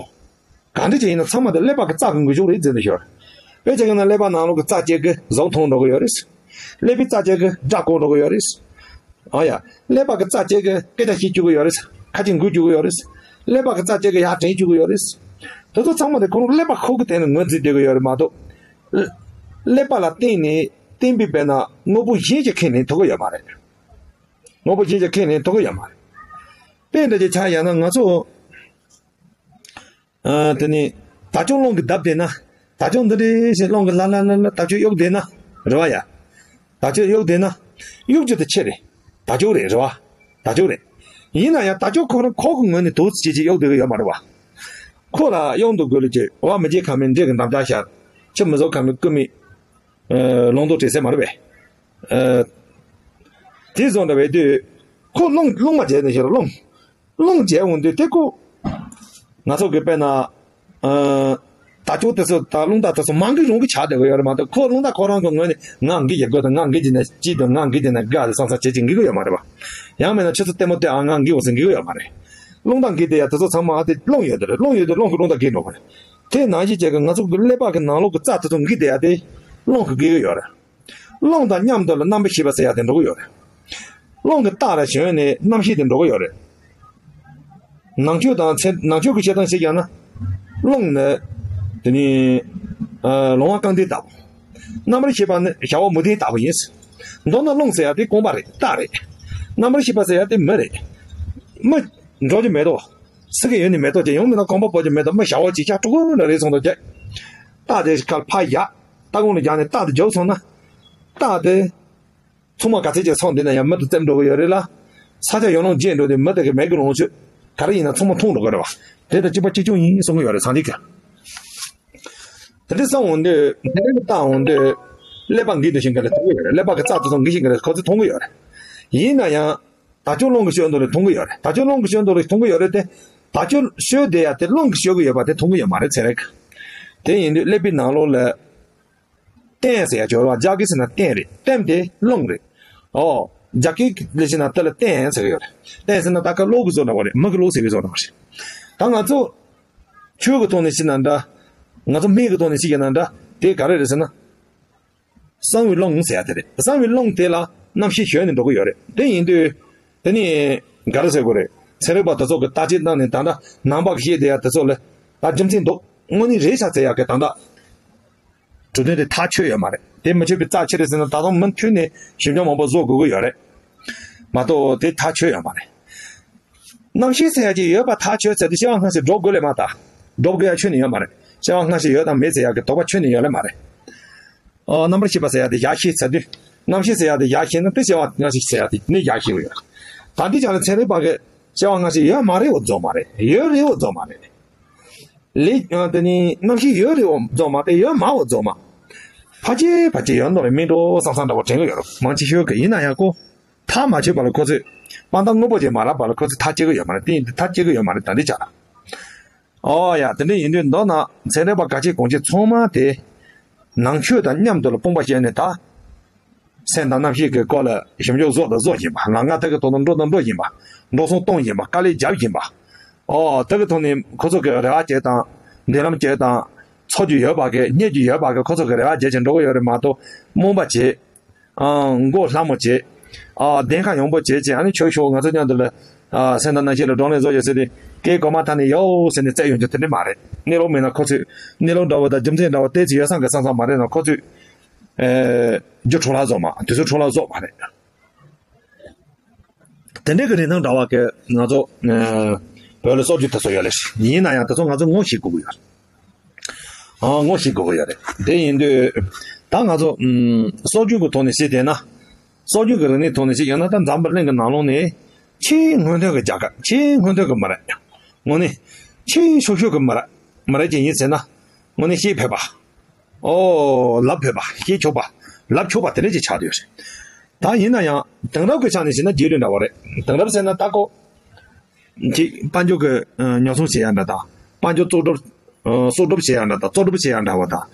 གང་འདྲ་ཅིག་ཡིན་ན་ཚང་མ་དེ་ཀླད་པ་གི་རྩ་གི་འགུལ་ཕྱོགས་རེད་ཟེར་ནས་ཤོར། དཔེ་ཆ་ཡིན་ན་ཀླད་པ་ནང་ལོགས་ཀྱི་རྩ་གཅིག་གིས་གཟུགས་མཐོང་འགྲོ་གི་ཡོད་རེད། ཀླད་པའི་རྩ་གཅིག་གིས་སྒྲ་གོ་འགྲོ་གི་ཡོད་རེད། ཨ་ཡ། ཀླད་པ་གི་རྩ་གཅིག་གིས་སྐད་ཆ་བཤད་བཅུག་གི་ཡོད་རེད། ཁ་ཅིག་འགུལ་བཅུག་གི་ཡོད་རེད། ཀླད་པ་གི་རྩ་གཅིག་གིས་ཡར་དྲན་བཅུག་གི་ཡོད་རེད། དེ་ཚོ་ཚང་མ་དེ་ཁོ་རང་ཀླད་པ་ཁོ་གི་སྟེང་ནས་ངོས་འཛིན་བསྡད་གི་ཡོད་རེད་མ་གཏོགས། ཀླད་པ་ལ་བརྟེན་ནས་བརྟེན་པའི་དཔེར་ན་དངོས་པོ་གཞན་ཞིག་ཁས་ལེན་ཐུབ་གི་ཡོད་མ་རེད། དངོས་པོ་གཞན་ཞིག་ཁས་ལེན་ཐུབ་གི་ཡོད་མ་རེད། དཔེ་འདྲ་ཅིག་ཆ་བཞག་ན་ང་ཚོ། ཨ། དེ་ནི་བདག་ཅག་རླུང་གིས་བརྡབས་བསྡད་ན། དར་ལྕོག་འདི་འདྲ་ཞིག་སློང་གི་ལ་ལ་ལ་ལ་དར་ལྕོག་གཡུག་བསྡད་ན་རེད་བ་ཡ། དར་ལྕོག་གཡུག་བསྡད་ན་གཡུག་རྒྱུ་དེ་ཆེ་རེད། དར་ལྕོག་རེད་རེད་བ། དར་ལྕོག་རེད། ཡིན་ན་ཡང་དར་ལྕོག་ཁོ་རང་ཁོ་གི་ངོས་ནས་དུག་ཅིག་ཅིག་གཡུག་བསྡད་གི་ཡོད་མ་རེད་བ། ཁོ་ལ་གཡུག་འདུག་དགོས་ལ་ཅིག་བ་མི་བརྗེད་ཁ་མི་འདྲེ་གི་འདམ་ལྕག་ཤར། ཆུ་མི་བཟོད་ཁ་མི་རྐུ་མི། ཨ་ལོང་དུ་བྲེལ་ཟེར་མ་རེད་པས། ཨ་དེ་བཟོ་འདྲ་བའི་དུས། ཁོ་སློང་སློང་མ་བྱས་ནས་ཤོར་སློང་། སློང་བྱས་འོང་དུས་དེ་ཁོ། ང་ཚོ་གི་དཔེར་ན། ཨ་དར་ལྕོག་དེ་ཚོ་དང་རླུང་རྟ་དེ་ཚོ་མང་གི་རུང་གི་ཆགས་བསྡད་ཀྱི་ཡོད་རེད་མ་གཏོགས། ཁོ་རླུང་རྟ་ཁོ་རང་གི་ངོས་ནས་ང་འགི་ཡི་དགོས་དང་ང་འགི་དེ་ནས་ཅི་དང་ང་འགི་དེ་ནས་དགའ་རེད་བསམ་བསམ་བྱེད་ཅིག་འགི་གི་ཡོད་མ་རེད་བ། ཡང་མིན་ན་ཆུ་ཚོད་ལྟད་མོ་ལྟོས་ཨ་ང་འགི་འོང་ཟེར་འགི་གི་ཡོད་མ་རེད། རླུང་རྟ་འགི་དེ་ཡ་དེ་ཚོ་ཚང་མ་དེ་རླུང་ཡོད་དེ་རེད། རླུང་ཡོད་དེ་རླུང་གི་རླུང་རྟ་འགི་འགྲོ་གི་རེད། དེ་ནང་བཞིན་བྱས་ཀྱི་ང་ཚོ་གི་ཀླད་པ་གི་ནང་ལོགས་ཀྱི་རྩ་དེ་ཚོ་འགི་དེ་ཡ་དེ་རླུང་གི་འགི་གི་ཡོད་རེད། རླུང་དང་མཉམ་དུ་ལ་རྣམ་པར་ཤེས་པ་ཟེར་ཡ་དེ་འགྲོ་གི་ཡོད་རེད། རླུང་གི་རྟགས་ལ་བྱོན་ནས་རྣམ་ཤེས་དེ་འགྲོ་གི་ཡོད་རེད། ནང་ཆོས་དང་ཚེ་ནང་ཆོས་ཀྱི་བཤད་སྟངས་ཤིག་ཡང་ན། རླུང་ནི། དེ་ནི། ཨ་ལོང་བ་རྐང་མཐིལ་ལྟ་བུ། རྣམ་པར་ཤེས་པ་ནི་ཞ་བ་མུ་ཏིག་ལྟ་བུ་ཡིན། མདོར་ན་རླུང་ཟེར་ཡ་དེ་རྐང་པ་རེད་རྟགས་རེད། རྣམ་པར་ཤེས་པ་ཟེར་ཡ་དེ་མི་རེད། མི། འགྲོ་རྒྱུ་མེད་དོ། སི་ཀའི་ཡོད་ནི་མེད་དོ་ཅེས་ཡོང་མིན་ན་རྐང་པ་སྤོ་རྒྱུ་མེད་དོ། མི་ཞ་བ་ཅིག་ཤ་དཀྲུག་ལ་རེད་སོང་དོ་ཅེས། རྟགས་དེ་ཁར་ཕ་ཡ། ལྟ་དགོངས་ལ་སྦྱར་ནས་རྟགས་དེ་འཇོག་སོང་ན། རྟགས་དེ། ཚང་མ་ག་ཚད་ཅིག་ཚོགས་འདི་ན་ཡང་མི་དེ་བཙེམ་འགྲོ་གི་ཡོད་རེད་ལ། ས་ཆ་ཡོད་ལོང་བརྗེད་འགྲོ་དུས་མི་དེ་གི་མེད་གི་ལོང་ཆོད། ག་རེ་ཡིན་ན་ཚང་མ་མཐོང་འགྲོ་གི་རེད་བ། དེ་དང་གཅིག་པ་གཅིག་རྐྱང་ཡིན་གསུང་གི་ཡོད་རེད་ཚང་འདི་ག། དེ་འདྲ་བསམ་འོང་དུས་དེ་འདྲ་བལྟ་འོང་དུས། ཀླད་པ་འགི་འདུ་ཤེས་ག་ལ་མཐོང་གི་ཡོད་རེད། ཀླད་པ་གི་རྩ་དེ་ཚོ་འགི་ཤེས་ག་ལ་ཁོ་ཚོས་མཐོང་གི་ཡོད་རེད། ཡིན་ན་ཡང་། ད་ཅོ་རླུང་གི་ཤོད་འདུག་ལ་མཐོང་གི་ཡོད་རེད། ད་ཅོ་རླུང་གི་ཤོད་འདུག་ལ་མཐོང་གི་ཡོད་རེད་དེ། ད་ཅོ་ཤོད་དེ་ཡ་དེ་རླུང་གི་ཤོད་གི་ཡོད་པ་དེ་མཐོང་གི་ཡོད་མ་རེད་ཚེ་རིང་། དེ་ཡིན་དུས་ཀླད་པའི་ནང་ལོགས་ལ། ལྟེམ་ཟེར་ཡ་ཅིག་ཡོད་རེད་བ། རྒྱ་སྐད་ཟེར་ན་ལྟེམ་རེད། ལྟེམ་དེ་རླུང་རེད། ཨོ། རྒྱ་སྐད་ལ་བྱས་ན་དེ་ལ་ལྟེམ་ཟེར་གི་ཡོད་རེད། ལྟེམ་ཟེར་ན་ད་ཁ་གློག་གི་བཟོ་འདྲ་བ་རེད། མི་གི་གློག་ཟེར་གི་བཟོ་འདྲ་བ་རེད། ད་ང་ཚོ། ཆོས་ཀྱི་ཐོག་ནས་བྱས་ན་འདྲ། ང་ཚོ་སྨན་གྱི་ཐོག་ནས་བྱས་ན་འདྲ། དེ་ག་རེ་རེད་ཟེར་ན། གསང་བའི་རླུང་ཟེར་ཡ་དེ་རེད། གསང་བའི་རླུང་དེ་ལ་རྣམ་ཤེས་ཞོན་ནས་འགྲོ་གི་ཡོད་རེད། དེ་ཡིན་དུས། དེ་ནི། ག་རེ་ཟེར་དགོས་རེད། ཚན་རིག་པ་དེ་ཚོ་གི་བརྟག་དཔྱད་གནང་ནས་ད་ལྟ་ནང་པ་གི་བཤད་བསྡད་ཡ་དེ་ཚོ་ལ། ད་རྒྱུ་མཚན་འདུག་དངོས་གནས་རེད་ཤག་ཟེར་ཡ་གི་ད་ལྟ། གྲུབ་དོན་དེ་ཐག་ཆོད་ཡོད་མ་རེད། དེ་མི་ཆོད་པའི་རྩ་ཆེ་རེད་ཟེར་ན་ད་དུང་མུ་མཐུད་ནས་ཞིབ་འཇུག་མང་པོ་བཟོ་དགོས་ཀྱི་ཡོད་རེད། མ་གཏོགས་དེ་ཐག་ཆོད་ཡོད་མ་རེད། རྣམ་ཤེས་ཟེར་ཡ་ཅིག་ཡོད་པ་ཐག་ཆོད་ཚར་དུས་སྐྱེ་བ་སྔ་ཕྱི་སྒྲུབ་དགོས་ལེ་མ་ད། སྒྲུབ་དགོས་ཡ་ཁྱོན་ནས་ཡོད་མ་རེད། སྐྱེ་བ་སྔ་ཕྱི་ཡོད་དང་མེད་ཟེར་ཡ་གི་དོགས་པ་ཁྱོན་ནས་ཡོད་ལེ་མ་རེད། ཨོ། རྣམ་པར་ཤེས་པ་ཟེར་ཡ་དེ་ཡར་ཤེས་ཚར་དུས། རྣམ་ཤེས་ཟེར་ཡ་དེ་ཡར་ཤེས་ན་དེ་སྐྱེ་བ་སྔ་ཕྱི་ཟེར་ཡ་དེ་ནི་ཡར་ཤེས་ཀྱི་ཡོད། ད་འདི་ཅག་ལ་ཚན་རིག་པ་གིས་སྐྱེ་བ་སྔ་ཕྱི་ཡོད་མ་རེད་འོ་རྫོགས་མ་རེད། ཡོད་རེད་འོ་རྫོགས་མ་རེད། ལས་ཨ་དེ་ནི་རྣམ་ཤེས་ཡོད་རེད་འོ་རྫོགས་མ་རེད། ཡོད་མ་འོ་རྫོགས་མ། ཕལ་ཆེར་ཕལ་ཆེར་ཡོད་མདོག་ལ་མིན་འགྲོ་བསམ་བསམ་འདྲ་བོ་དྲན་གྱི་ཡོད་རེད། མང་ཆེ་ཤོས་ཀྱིས་ཡིན་ན་ཡང་ཁོ། ཐག་མ་ཆོད་པ་ལ་ཁོ་ཚོས། དཔང་རྟགས་དངོས་པོ་ཅིག་མ་རག་པ་ལ་ཁོ་ཚོས་ཐག་བཅད་ཀྱི་ཡོད་མ་རེད། དེ་ཡིན་དུས་ཐག་བཅད་ཀྱི་ཡོད་མ་རེད་ད་འདི་ཅག་ལ། ཨོ་ཡ། དེ་འདྲ་ཡིན་དུས་མདོར་ན་ཚན་རིག་པ་གལ་ཆེ་གོང་ཆེ་ཚང་མ་དེ། ནང་ཆོས་དང་མཉམ་དུ་ལ་དཔུང་པ་བཤད་ནས་ད། སེམས་དང་རྣམ་ཤེས་ཀྱི་སྐོར་ལ་ཞིབ་འཇུག་བཟོ་དང་བཟོ་བཞིན་པ། ལམ་ཁ་ཐད་ཀྱི་ཐོག་ཏུ་འགྲོ་དང་འགྲོ་བཞིན་པ། འགྲོ་སོང་གཏོང་བཞིན་པ། དཀའ་ལས་རྒྱབ་བཞིན་པ། ཨོ། ཐད་ཀྱི་ཐོག་ནས་ཁོ་ཚོ་གི་རེ་བ་བྱེད་དང་། མདུན་ལམ་བྱེད་དང་། འཚོ་རྒྱུ་ཡོད་པ་གི་རྙེད་རྒྱུ་ཡོད་པ་གི་ཁོ་ཚོ་གི་རེ་བ་བྱེད་བཞིན་འགྲོ་གི་ཡོད་རེད་མ་གཏོགས་རྨོངས་པ་བྱེད། ཨང་། མགོ་ལྷ་མོ་བྱེད། ཨ། གདན་ཁ་ཡངས་པོ་བྱེད་ཅེས་ཨ་ནི་ཆོས་ཤོག་ང་ཚོ་མཉམ་དུ་ལ། ཨ། སེམས་དང་རྣམ་ཤེས་ལ་བགྲོ་གླེང་བཟོ་ཡོད་ཟེར་ཏེ། སྐད་གོ་མ་ཐག་ནས་ཡོ་ཟེར་ནས་བཙལ་ཡོང་རྒྱུ་དེ་འདྲ་མ་རེད། གནས་ལུགས་མིན་ན་ཁོ་ཚོས་གནས་ལུགས་འདྲ་བོ་དང་རྒྱུ་མཚན་འདྲ་བོ་བལྟས་ཚེ་ཡོད་སང་གི་སང་སང་མ་རེད་ན་ཁོ་ཚོས། ཨེ། རྒྱུ་འཕྲོ་བརླག་བཟོ་མ། དུས་ཚོད་འཕྲོ་བརླག་བཟོ་མ་རེད། དེ་འདྲའི་གི་རིན་ཐང་འདྲ་བ་གི་ང་ཚོ། ཨེ། བོད་ལ་སྲོལ་རྒྱུན་དེ་ཚོ་ཡོད་ལེ། ཡིན་ན་ཡང་དེ་ཚོ་ང་ཚོ་ངོ་ཤེས་དགོས་ཀྱི་ཡོད་རེད། ཨ། ངོ་ཤེས་དགོས་ཀྱི་ཡོད་རེད། དེ་ཡིན་དུས། ད་ང་ཚོ་ཨམ། སྲོལ་རྒྱུན་གྱི་ཐོག་ནས་བཤད་བསྡད་ན། སྲོལ་རྒྱུན་གྱི་རིག་གནས་ཐོག་ནས་བཤད་ཡོད་ན་ད་འཛམ་བུ་གླིང་གི་ནང་ལོགས་ནས་ཆེས་སྔོན་ཐོན་གྱི་རྒྱལ་ཁབ། ཆེས་སྔོན་ཐོན་གྱི་མི་རིགས། དངོས་གནས་ཆེས་ཤོག་ཤོག་གི་མི་རིགས། མི་རིགས་ཅིག་ཡིན་ཟེར་ན། དངོས་གནས་ཤེས་ཕོད་པ། ཨོ། ལབ་ཕོད་པ། ཤེས་ཆོག་པ། ལབ་ཆོག་པ་དེ་འདྲ་ཅིག་ཆགས་བསྡད་ཡོད་རེད། ད་ཡིན་ན་ཡང་དེང་རབས་ཀྱི་ཆ་ནས་བཤད་ན་རྗེས་ལུས་འདྲ་བ་རེད། དེང་རབས་ཟེར་ན་ད་ཁོ། ཅིག་དཔལ་འབྱོར་གྱི་ཉོ་ཚོང་བྱེད་ཡ་འདྲ་དང་། དཔལ་འབྱོར་གཙོ་སྒྲུབ། ཨ། གསོག་སྒྲུབ་བྱེད་ཡ་འདྲ་དང་། གཙོ་སྒྲུབ་བྱེད་ཡ་འདྲ་བ་དང་།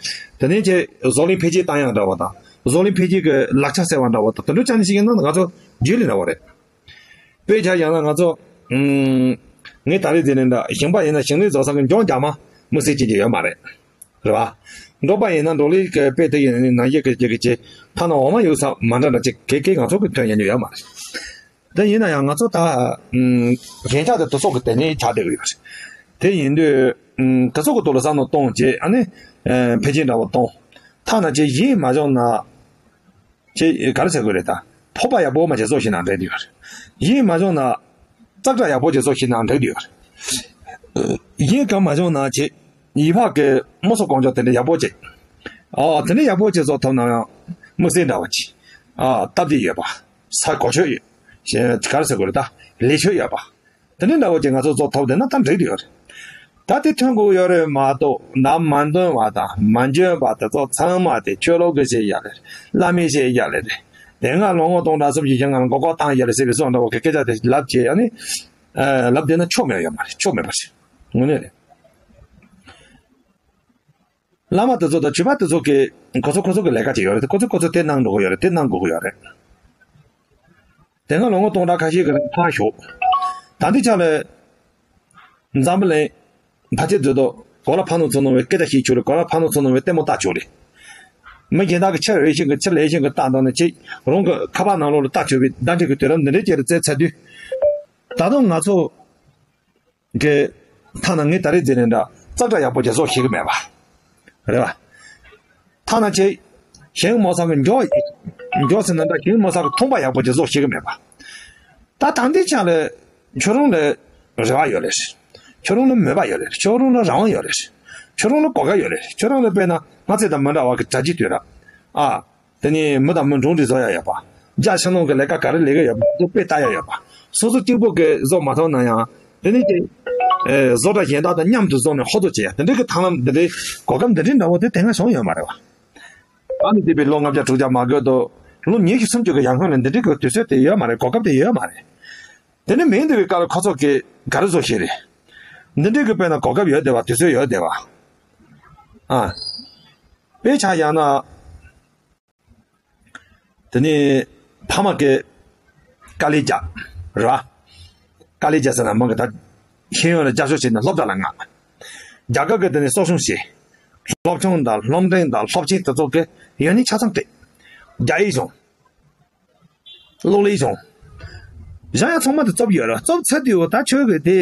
དེ་ནས་ཅིག་བཟོ་གླིང་འཕེལ་རྒྱས་བཏང་ཡ་འདྲ་བ་དང་། བཟོ་གླིང་འཕེལ་རྒྱས་ཀྱི་ལག་ཆ་ཟེར་བ་འདྲ་བ་དང་། དེ་འདྲ་ཆ་ནས་བཤད་ཡིན་ན་ང་ཚོ་རྗེས་ལུས་འདྲ་བ་རེད། དཔེ་ཆ་བཞག་ན་ང་ཚོ། ཨུམ། ངས་ད་རེས་དེ་ནས་འདྲ་ཞིང་པ་ཡིན་ན་ཞིང་ལས་བཟོ་ས་གི་འཇོང་རྒྱག་མ་མི་སེར་བྱེད་ཀྱི་ཡོད་མ་རེད། རེད་བ། འབྲོག་པ་ཡིན་ན་འབྲོག་ལས་ཀྱི་དཔེ་དེ་ཡིན་ནང་བཞིན་གྱི་ཅིག་གི་ཅིག་ཐ་ན་འོ་མ་ཡོད་ས་མ་འདྲ་འདྲ་ཅིག་གེ་གེ་ང་ཚོ་གི་ཐོན་ཡ་ཡོད་མ་རེད། དེ་ཡིན་ན་ཡང་ང་ཚོ་ད། ཨུམ། རྒྱན་ཆ་དེ་དུ་སོགས་ཀྱི་དེ་ནས་ཆགས་བསྡད་ཀྱི་ཡོད་རེད། དེ་ཡིན་དུས། ཨུམ། དུ་སོགས་ཀྱི་ཐོག་ལ་བསམ་བློ་གཏོང་བྱས་ཨ་ནི། ཨེ། འཕེལ་རྒྱས་འདྲ་བོ་གཏོང་། ཐ་ན་ཅིག་ཡིད་མ་འཇོག་ན། ཅིག་ག་རེ་ཟེར་དགོས་རེད་ད། ཕོར་པ་ཡག་པོ་མ་ཅིག་བཟོ་ཤེས་ན་འགྲིག་གི་ཡོད་རེད། ཡིད་མ་འཇོག་ན། ཙག་སྒྲ་ཡག་པོ་ཅིག་བཟོ་ཤེས་ན་འགྲིག་གི་ཡོད་རེད། ཡིད་གང་མ་འཇོག་ན་ཅིག་ཡིད་འཕགས་ཀྱི་དམིགས་སུ་དཀོན་མཆོག་དེ་འདྲ་ཡག་པོ་ཅིག་ཨ་དེ་འདྲ་ཡག་པོ་ཅིག་བཟོ་ཐུབ་ན་ཡང་དམིགས་བསལ་འདྲ་བ་ཅིག་ཨ་སྟབས་བདེ་ཡོད་པ། ས་གོ་ཆོད་ཡོད། གཞན་ག་རེ་ཟེར་དགོས་རེད། ད་ལས་ཆོད་ཡོད་པ། དེ་འདྲ་འདྲ་བོ་ཅིག་ང་ཚོ་བཟོ་ཐུབ་བསྡད་ན་ད་འགྲིག་འགྲིག་ཡོད་རེད། ད་དེ་ཐོན་དགོས་ཡོད་རེད་མ་གཏོགས། ནམ་མ་འདོན་པ་དང་མ་འཇོན་པ་དེ་ཚོ་ཚང་མ་དེ་ཆོས་ལུགས་ཀྱི་བཤད་ཡ་རེད། བླ་མའི་བཤད་ཡ་རེད། དེ་སྔ་ལོ་ངོ་སྟོང་ཕྲག་གསུམ་བཞི་བཞི་ལྔ་ལ་མགོ་སྐོར་བཏང་ཡ་རེད་ཟེར་བའི་བཟོ་འདྲ་བོ་གི་སྐད་ཆ་དེ་ལབ་བྱས་ཡ་ནི། ཨ་ལབ་བསྡད་ན་ཆོ་མེད་ཡོད་མ་རེད། ཆོ་མེད་པ་རེད། དངོས་གནས་རེད། བླ་མ་དེ་ཚོ་དང་ཆོས་པ་དེ་ཚོ་གི་ཁོ་ཚོ་ཁོ་ཚོ་གི་ལས་ཀ་ཅིག་ཡོད་རེད། ཁོ་ཚོ་ཁོ་ཚོ་དེ་གནང་འགྲོ་གི་ཡོད་རེད། དེ་གནང་དགོས་ཀྱི་ཡོད་རེད། དེ་སྔ་ལོ་ངོ་སྟོང་ཕྲག་ཁ་ཤས་ཀྱི་རིང་ཕར་ཞོག་ད་འདི་ཆ་ལ་འཛམ་བུ་གླིང་ཕལ་ཆེར་འཛུལ་དོ། གོ་ལ་ཕ་ནོ་ཚོ་ནོ་བའི་སྐད་ཆ་ཤེས་ཆོག་རེད། གོ་ལ་ཕ་ནོ་ཚོ་ནོ་བའི་ལྟད་མོ་ལྟ་ཆོག་རེད། མི་གཞན་དག་གི་ཕྱིར་རེ་བཞིན་གྱི་ཕྱིར་ལེ་བཞིན་གྱི་ལྟ་འདང་ནས་ཅིག་རང་གི་ཁ་པར་ནང་ལོགས་ལ་ལྟ་ཆོག་པའི་བརྡ་འཕྲིན་གྱི་དུས་རབས་འདི་འདྲའི་ཅིག་རེད་བཙལ་ཚར་དུས། ད་དུང་ང་ཚོ་གི་ཐ་ན་ངས་ད་རེས་ཟེར་ནས་འདྲ་ཙག་སྒྲ་ཡག་པོ་ཅིག་བཟོ་ཤེས་ཀྱི་མེད་པ། རེད་བ། ཐ་ན་ཅིག་ཞིང་མོ་ས་གི་མགྱོགས་མགྱོགས་ཟེར་ན་འདྲ་ཞིང་མོ་ས་གི་ཐོང་པ་ཡག་པོ་ཅིག་བཟོ་ཤེས་ཀྱི་མེད་པ། ད་ད་ལྟའི་ཆ་ལ་ཁྱོད་རང་ལ་རེ་བ་ཡོད་རེད། ཁྱོད་རང་ལ་མོས་པ་ཡོད་རེད། ཁྱོད་རང་ལ་རང་དབང་ཡོད་རེད། ཁྱོད་རང་ལ་གོ་སྐབས་ཡོད་རེད། ཁྱོད་རང་ལ་དཔེར་ན་ང་ཚོ་དང་མི་འདྲ་བ་གི་གྲ་སྒྲིག་དུས་ར། ཨ། དེ་ནས་མི་དང་མི་འགྲོ་འདྲི་བཟོ་ཡ་ཡོད་པ། རྒྱ་ཕྱི་ནང་གི་ལས་ཀ་ག་རེ་ལས་ཀ་ཡོད་པ་དེ་དཔེ་ལྟ་ཡ་ཡོད་པ། སོ་སོ་གཅིག་པོ་གིས་བཟོ་མ་ཐུབ་ན་ཡང་དེ་ནས་ཀྱི། ཨེ། བཟོ་གྲྭ་གཞན་དག་དང་མཉམ་དུ་བཟོ་ནས་ཧོ་ཐོ་བྱེད་ཡ་དེ་འདྲའི་གི་ཐང་ལམ་འདི་འདྲའི་གོ་སྐབས་འདི་འདྲའི་འདྲ་བོ་དེ་དེ་སྔ་བྱུང་ཡོད་མ་རེད་བ། ཨ་ནི་འདས་པའི་ལོ་ལྔ་བརྒྱ་དྲུག་བརྒྱ་མ་འགོར་དུ་ལོ་ཉི་ཤུ་སུམ་ཅུ་གི་ཡར་སྔོན་ལ་འདི་འདྲའི་གི་དུས་ཚོད་དེ་ཡོད་མ་རེད། གོ་སྐབས་དེ་ཡོད་མ་རེད། དེ་ནི་མིང་འདི་བའི་སྐབས་ལ་ཁོ་ཚོ་གིས་ག་རེ་བཟོ་ཤེས་རེད། འདི་འདྲའི་གི་དཔེར་ན་གོ་སྐབས་ཡོད་བསྡད་པ་དུས་ཚོད་ཡོད་བསྡད་པ། ཨ། དཔེ་ཆ་ཡང་ན། དེ་ནས་ཕ་མ་གིས་དཀའ་ལས་རྒྱག་ར། དཀའ་ལས་རྒྱག་ཟེར་ན་མང་གི་ད་ཤེས་ཡོན་ལ་རྒྱབ་སྐྱོར་བྱས་ནས་སློབ་གྲྭ་ལ་མངགས། རྒྱ་གར་གྱི་དེ་ནས་གསོ་སྐྱོང་བྱས། སློབ་སྦྱོང་དང་སློབ་འབྲིང་དང་སློབ་ཆེན་དེ་ཚོ་གི་ཡོན་ཏན་ཆ་ཚང་སྤྲད། རྒྱ་ཡིག་སྦྱོང་། གློག་ཀླད་སྦྱོང་། གཞན་ཡང་ཚང་མ་དེ་རྩོབ་ཡོད་ར། རྩོབ་ཚར་དུས་འོ་ད་ཁྱོད་གི་དེ་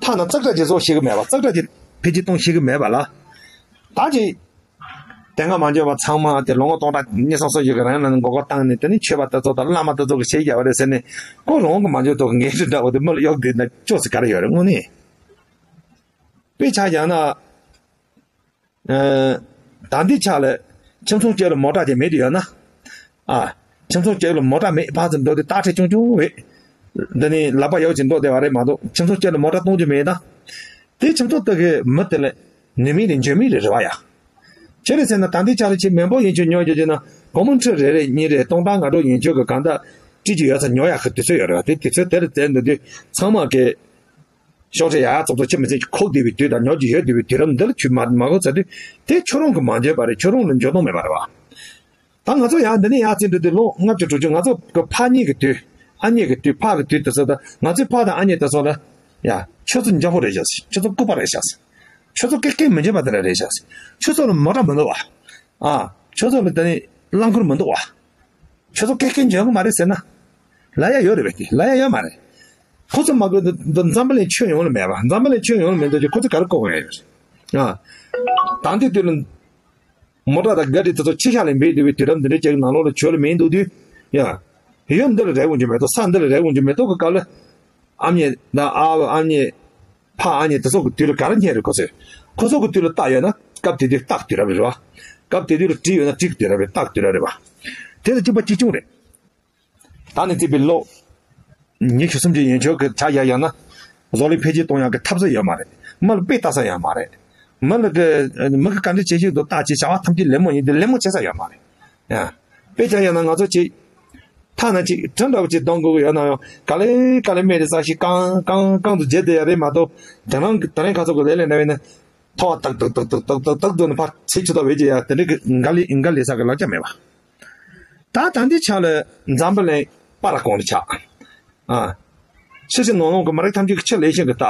ཐ་ན་ཙག་སྒྲ་ཅིག་བཟོ་ཤེས་གི་མེད་པ། ཙག་སྒྲ་ཅིག་འཕེལ་རྒྱས་གཏོང་ཤེས་གི་མེད་པ་ལ། ད་ཅིག་དེ་སྔ་མ་འཇོན་པ་ཚང་མ་དེ་ལོ་ངོ་སྟོང་ཕྲག་གཉིས་གསུམ་སོ་ཞིག་གི་རིང་ལ་མགོ་སྐོར་བཏང་ནས། དེ་ནི་ཆོས་པ་དེ་ཚོ་དང་བླ་མ་དེ་ཚོ་གི་བྱེད་རྒྱག་པ་རེད་ཟེར་ནས། ཁོ་རང་གི་མ་འཇོན་ཐོག་གི་ངན་ཤུགས་འདྲ་བོ་དེ་མི་ལ་གཡོག་བསྡད་ན་ཅོག་ཙེ་ག་རེ་ཡོད་རེད། དངོས་གནས། དཔེ་ཆ་བཞག་ན། ཨ། ད་ལྟའི་ཆ་ལ་ཁྱིམ་ཚང་གཅིག་ལ་མོ་ཊ་ཅིག་མེད་དེ་ཡོད་ན། ཨ། ཁྱིམ་ཚང་གཅིག་ལ་མོ་ཊ་མེད་པ་ཙམ་འགྲོ་དུས་རྟགས་ཁྲེལ་ཆུང་ཆུང་རེད། འདི་ནི་ལག་པ་ཡག་ཅིག་འགྲོ་བསྡད་པ་རེད་མ་གཏོགས། ཁྱིམ་ཚང་གཅིག་ལ་མོ་ཊ་གཏོང་རྒྱུ་མེད་ད། དེ་ཁྱིམ་ཚང་དེ་གི་མི་དེ་ལ་ནུས་མེད་རེད། འཇོན་མེད་རེད། རེད་བ་ཡ། ཅི་རེད་ཟེར་ན་ད་ལྟའི་ཆ་ལ་ཁྱེད་མེས་པོ་ཡན་ཆོད་ཉོ་རྒྱུ་བྱས་ན་སྒོར་མོ་ཁྲི་རེ་རེ་གཉིས་རེ་སྟོང་ཕྲག་ལྔ་དྲུག་ཡན་ཆོད་ཀྱི་གང་ལྟར་སྤྲད་ཀྱི་ཡོད་ས། ཉོ་ཡག་གི་དུས་ཚོད་ཡོད་རེད་བ། དེ་དུས་ཚོད་དེར་བཙལ་འདུག་དུས་ཚང་མ་གི་ཤོག་ཁྲེ་ཡག་ཡག་ཙོག་ཙོག་ཁྱི་མི་ཚེ་ཁོག་བསྡད་པའི་དུས་དང་ཉོ་རྒྱུ་ཡོད་བསྡད་པའི་དུས་རབས་འདི་ལ་ཁྱོད་མ་མ་གོ་ཚར་དུས། དེ་ཁྱོད་རང་གི་མ་འཇོན་པ་རེད། ཁྱོད་རང་ལ་འཇོན་ཐང་མེད་པ་རེད་བ། ད་ང་ཚོ་ཡང་འདི་ནས་ཡར་བརྩིས་འགྲོ་དུས་ལོ་ལྔ་བཅུ་དྲུག་ཅུ། ང་ཚོ་གི་ཕ་གཉིས་ཀྱི་དུས། ཨ་མྱེས་ཀྱི་དུས། ཕ་གི་དུས་དེ་ཚོ་དང་། ང་ཚོའི་ཕ་དང་ཨ་མྱེས་དེ་ཚོ་ལ། ཡ། ཁྱོད་ཚོ་འཇམ་པོ་རེད་ཤག། ཁྱོད་ཚོ་ལྐུགས་པ་རེད་ཤག། ཁྱོད་ཚོ་སྐད་སྐད་མི་འཇོན་པ་དེ་འདྲ་རེད་ཤག། ཁྱོད་ཚོ་ལ་མོ་ཊ་མི་འདུག་བ། ཨ། ཁྱོད་ཚོ་ལ་དེ་ནས་རླངས་འཁོར་མི་འདུག་བ། ཁྱོད་ཚོ་སྐད་སྐད་འཇོན་གི་མ་རེད་ཟེར་ན། ལབ་ཡ་ཡོད་རེད་པས། དེ་ལབ་ཡ་ཡོད་མ་རེད། ཁོ་ཚོ་མ་དགོས་འདི་འཛམ་བུ་གླིང་ཁྱོན་ཡོངས་ལ་མེད་པ། འཛམ་བུ་གླིང་ཁྱོན་ཡོངས་ལ་མེད་འདུག་ཅེས་ཁོ་ཚོས་ག་རེ་ལྐོག་ཡོད་རེད། ཨ། ད་ལྟའི་དུས་ལ་མོ་ཊ་དང་ག་རི་དེ་ཚོ་ཕྱི་ཤ་ལས་འབེལ་བསྡད་པའི་དུས་རབས་འདི་འདྲའི་ཅིག་ནང་ལོགས་ལ་ཁྱོད་ལ་མེད་འདུག་དུས། ཡ། ཡུལ་འདི་ལ་རེག་འོང་རྒྱུ་མེད་དོ། ས་འདི་ལ་རེག་འོང་རྒྱུ་མེད་དོ་གི་སྐབས་ལ། ཨ་མྱེས་དང་ཨ་ཕ། ཨ་མྱེས། ཕ་ཨ་མྱེས་དེ་ཚོ་གི་དུས་ལ་ག་རེ་རྙེད་རེད་ཁོ་ཚོས། ཁོ་ཚོ་གི་དུས་ལ་རྟ་ཡོད་ན་སྐབས་དེ་དུས་རྟ་གི་དུས་རབས་རེད་བ། སྐབས་དེ་དུས་ལ་གྲི་ཡོད་ན་གྲི་གི་དུས་རབས་རེད། རྟ་གི་དུས་རབས་རེད་བ། དེ་དང་གཅིག་པ་གཅིག་རྐྱང་རེད། ད་ནས་བརྩིས་པའི་ལོ་ཉི་ཤུ་སུམ་ཅུ་ཡན་ཆོད་ཀྱི་ཆ་བཞག་ཡང་ན། བཟོ་ལས་འཕེལ་རྒྱས་གཏོང་ཡག་གི་ཐབས་ཟད་ཡོད་མ་རེད། མི་ལ་དཔེ་ལྟ་ས་ཡོད་མ་རེད། མི་ལ་གི་མི་གི་བཀའ་འདྲི་བྱེད་བཞིན་དུ་བརྟག་དཔྱད་བྱ་བ་ཐམས་ཅད་ལད་མོ་ཡིན་དུས་ལད་མོ་བྱེད་ས་ཡོད་མ་རེད། ཡ། དཔེ་ཆ་ཡང་ན་ང་ཚོ་ཅིག་ཐ་ན་ཅིག་གྲི་འདྲ་བོ་ཅིག་གཏོང་དགོས་ཀྱི་ཡོད་ན་ཡང་ག་ལེ་ག་ལེ་སྨད་དེ་ས་ཞིག་རྐང་རྐང་རྐང་དུ་བརྗེ་བསྡད་ཡ་རེད་མ་གཏོགས། དེ་རིང་དེ་རིང་ཁ་ཚོ་གི་ལས་ལས་འདྲ་བས་ན། ཐོག་ཏག་ཏག་ཏག་ཏག་ཏག་ཏག་ཏག་འདོན་ནས་ཕར་ཚིག་ཆུ་ཏོག་བེད་ཀྱི་ཡ་དེ་འདྲའི་གི་འགའ་ལི་འགའ་ལི་ས་གི་ལག་ཆ་མེད་པ། ད་ད་འདི་ཆ་ལ་འཛམ་བུ་གླིང་པར་གོང་དུ་ཆགས། ཨ། ཕྱི་ཕྱི་ནང་ནང་གི་མི་རིགས་ཐམས་ཅད་ཀྱི་ཆེད་ལས་ཤིག་གི་ལྟ།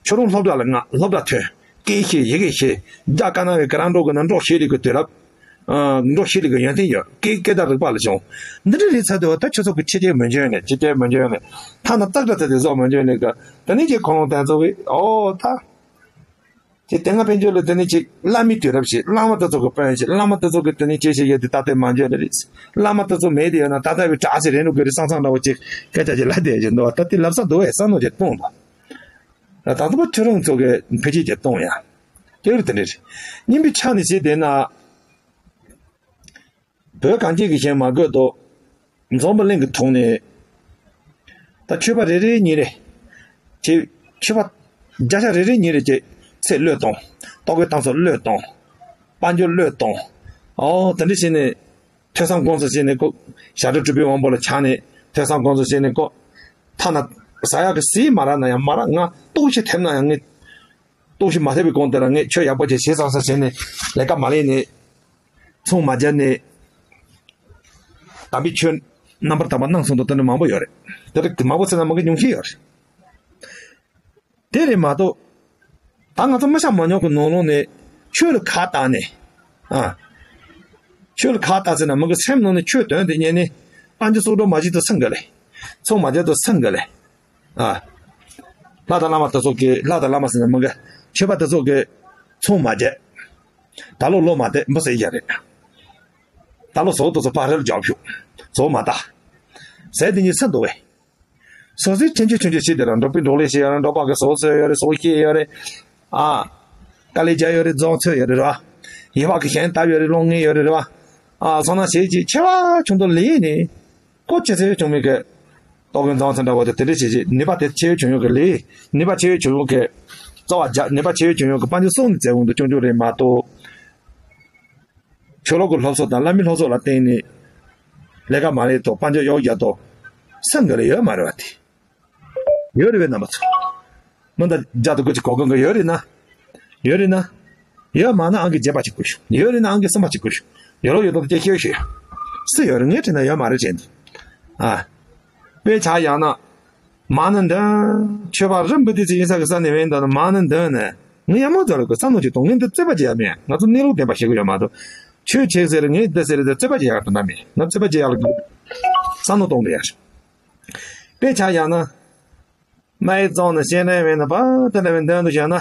ཁྱོད་རང་སློབ་གྲྭ་ལ་མངགས། སློབ་གྲྭ་ཐོན། སྐད་ཤེས། ཡི་གེ་ཤེས། རྒྱ་དཀར་ནག་གི་ཀ་ར་འགྲོ་གི་ན་འགྲོ་ཤེས་རིགས་ཀྱི་དུས་རབས། ཨ། འགྲོ་ཤེས་རིགས་ཀྱི་ཡོན་ཏན་ཡོད། སྐད་སྐད་བརྡ་རིག་པ་ལ་སྦྱོང་། འདི་འདྲ་རེད་ཚར་དུས་ད་ཁྱོད་ཚོ་གི་ཕྱི་རྒྱལ་མི་འཇོན་ནས་ཕྱི་རྒྱལ་མི་འཇོན་ནས་ཐ་ན་ཙག་སྒྲ་དེ་བཟོ་མི་འཇོན་ནས་གི་དེ་ནས་ཀྱི་ཁོ་རང་དེ་ཚོ་གི་ཨོ་ད། དེ་དེ་སྔ་དཔལ་འབྱོར་ལ་དེ་ནས་ཅིག་བླ་མའི་དུས་རབས་ཤིག་བླ་མ་དེ་ཚོ་གི་དཔོན་ཞིག་བླ་མ་དེ་ཚོ་གི་དེ་ནས་ཅི་ཞིག་ཡོད་དེ་ད་ལྟའི་མ་འཇོན་ནི་རེད། བླ་མ་དེ་ཚོ་མེད་དེ་ཡོད་ན་ད་ལྟ་བའི་གྲྭ་ཞིག་རེད་འགྲོ་གི་རེད་བསམ་བསམ་འདྲ་བོ་ཅིག་སྐད་ཆ་ཅིག་ལབ་བསྡད་ཀྱི་འདུག་ད་དེ་ལབ་ས་འདུག་བས་བསམ་བློ་ཅིག་གཏོང་དང་། ད་ལྟ་བ་ཁྱོད་རང་ཚོ་གི་འཕེལ་རྒྱས་ཅིག་གཏོང་ཡ། ལྟོས་རེ་དེ་འདྲ་རེད། སྙིང་པོའི་ཆ་ནས་བྱས་བསྡད་ན། བོད་གངས་ཅན་གྱི་ཞིང་མ་དགོས་དོ། འཛམ་བུ་གླིང་གི་ཐོག་ནས། ད་ཆོས་པ་རེ་རེ་གཉིས་རེ། ཅེས། ཆོས་པ་བརྒྱ་ཆ་རེ་རེ་གཉིས་རེ་ཅེས་ཚེ་བློས་གཏོང་། ལྟོ་གོས་གཏམ་ཚོགས་བློས་གཏོང་། དཔལ་འབྱོར་བློས་གཏོང་། ཨོ་དེ་འདྲ་བྱས་ནས། ཐོས་བསམ་སྒོམ་གསུམ་བྱས་ནས་ཁོ། ཞབས་དྲུང་སྤྲུལ་པའི་དབང་པོ་ལ་ཆགས་ནས་ཐོས་བསམ་སྒོམ་གསུམ་བྱས་ནས་ཁོ། ཐ་ན་ཟ་ཡག་གི་ཟས་མ་རག་ན་ཡང་མ་རག་ང་ལྟོགས་ཤི་ཐེབས་ན་ཡང་ངས། ལྟོགས་ཤི་མ་ཐེབས་པའི་གོང་དེ་ལ་ངས་ཆོས་ཡག་པོ་བྱས་ཞེས་བསམ་བསམ་བྱས་ནས་ལས་ཀ་མ་ལས་ནས། ཚོང་མ་རྒྱག་ནས། དམ་པའི་ཆོས་རྣམ་པར་དག་པ་གནང་སོང་དུ་དེ་འདྲ་མང་པོ་ཡོད་རེད། དེ་འདྲ་མང་པོ་ཟེར་ན་མང་གི་ཉུང་ཤས་ཡོད་རེད། དེ་རེད་མ་གཏོགས། ད་ང་ཚོ་མི་ཤ་མ་ཉོག་གི་ནང་ལོགས་ནས་ཆོས་ལ་ཁ་བཏགས་ནས། ཨ། ཆོས་ལ་ཁ་བཏགས་ཟེར་ན་མི་གི་སེམས་ནང་ནས་ཆོས་དོན་དེ་རྙེད་ནས་དཔལ་འབྱོར་གསོག་འགྲོ་མ་བྱེད་དུ་སེམས་དགའ་ལེ། ཚོང་མ་རྒྱག་དུ་སེམས་དགའ་ལེ། ཨ། ལྷ་དང་བླ་མ་དེ་ཚོ་གི་ལྷ་དང་བླ་མ་ཟེར་ན་མི་གི་ཆོས་པ་དེ་ཚོ་གི་ཚོང་མ་རྒྱག་ད་ལོ་ལོ་མ་བསྡད་འབུ་ཟེར་ཡ་རེད། ད་ལོ་ཟོག་དེ་ཚོ་ཕ་རེ་ལ་རྒྱག་ཕྱུག་ཟོག་མ་ད། ཟས་དེ་གཉིས་སེམས་དུ་བས། སོ་སོའི་ཆུང་ཆུང་ཆུང་ཆུང་བྱས་དེ་ར་འགྲོ་པའི་འགྲོ་ལས་བྱེད་ཡོད་རེད། འགྲོ་པ་གི་ཟོག་ཚོད་ཡོད་རེད། ཟོག་ཤེས་ཡོད་རེད། ཨ། དཀའ་ལས་རྒྱག་ཡོད་རེད། རྫོང་ཚོད་ཡོད་རེད་ར། ཡི་བ་གི་གཞན་བཏབ་ཡོད་རེད། སློང་ངེས་ཡོད་རེད་ར། ཨ། སོང་ན་བྱས་ཀྱི་ཆེ་བ་ཆུང་དུ་ལས་ནས། ཀོ་ཆེ་ཚེ་བྱུང་མེད་གི། ཏོག་གི་རྫོང་ཚོད་འདྲ་བོ་དེ་དེ་འདྲ་བྱས་ཀྱི་ནུས་པ་དེ་ཆེ་བའི་བྱུང་ཡོད་གི་ལས། ནུས་པ་ཆེ་བའི་བྱུང་ཡོད་གི། རྩ་བ་རྒྱ་ནུས་པ་ཆེ་བའི་བྱུང་ཡོད་གི་དཔལ་འབྱོར་སོང་ནས་བཙལ་འོང་དུ་སྐྱོང་རྒྱུ་རེད་མ་གཏོགས། ཆོས་ལོག་གི་སློབ་གསོ་དང་བླ་མའི་སློབ་གསོ་ལ་བརྟེན་ནས། ལས་ཀ་མ་ལས་དོ་དཔལ་འབྱོར་གཡོག་རྒྱག་དོ། སེམས་འགུལ་ལ་ཡོད་མ་རེད་བ་དེ། ཡོད་རེད་བའི་རྣམ་པ་ཚོ། མི་འདི་རྒྱ་དུ་དགོས་ཀྱི་གོ་གོ་གི་ཡོད་རེད་ན། ཡོད་རེད་ན། ཡོད་མ་ན་ཨང་གི་བརྗེད་པ་ཅིག་དགོས་ཤོག་ཡོད་རེད་ན་ཨང་གི་སེམས་པ་ཅིག་དགོས་ཤོག་ཡོད་ལོ་ཡོད་དོ་སྐྱེ་ཤེས་ཤེས། སུ་ཡོད་རེད་ངས་དྲན་ན་ཡོད་མ་རེད་ཅན་དུ། ཨ། དཔེ་ཆ་ཡང་ན། མ་ཎི་འདོན། ཆོས་པ་རིམ་པ་དེ་ཚོ་ཡིན་ས་གི་ས་ནས་བས་འདོན་ན་མ་ཎི་འདོན་ནས་ངས་ཡང་མོ་ཚོ་ལ་གི་བསམ་བློ་ཅིག་གཏོང་། ངས་འདི་རྩོད་པ་བྱེད་ཡ་མེད། ང་ཚོ་གནས་ལུགས་བདེན་པ་ཤེས་གི་ཡོད་མ་གཏོགས། ཆོས་བྱེད་ཟེར་ངས་འདི་ཟེར་རེད་རྩོད་པ་བྱེད་ཡ་དོན་དག་མེད། ང་རྩོད་པ་བྱེད་ཡ་ལ་བསམ་བློ་གཏོང་འདོད་ཡ་རེད། དཔེ་ཆ་ཡང་ན། མ་ཡི་བཙོང་ནས་སྤྱན་རས་བས་ན་པ་དེ་འདྲ་བས་འདོན་དུ་བྱས་ན།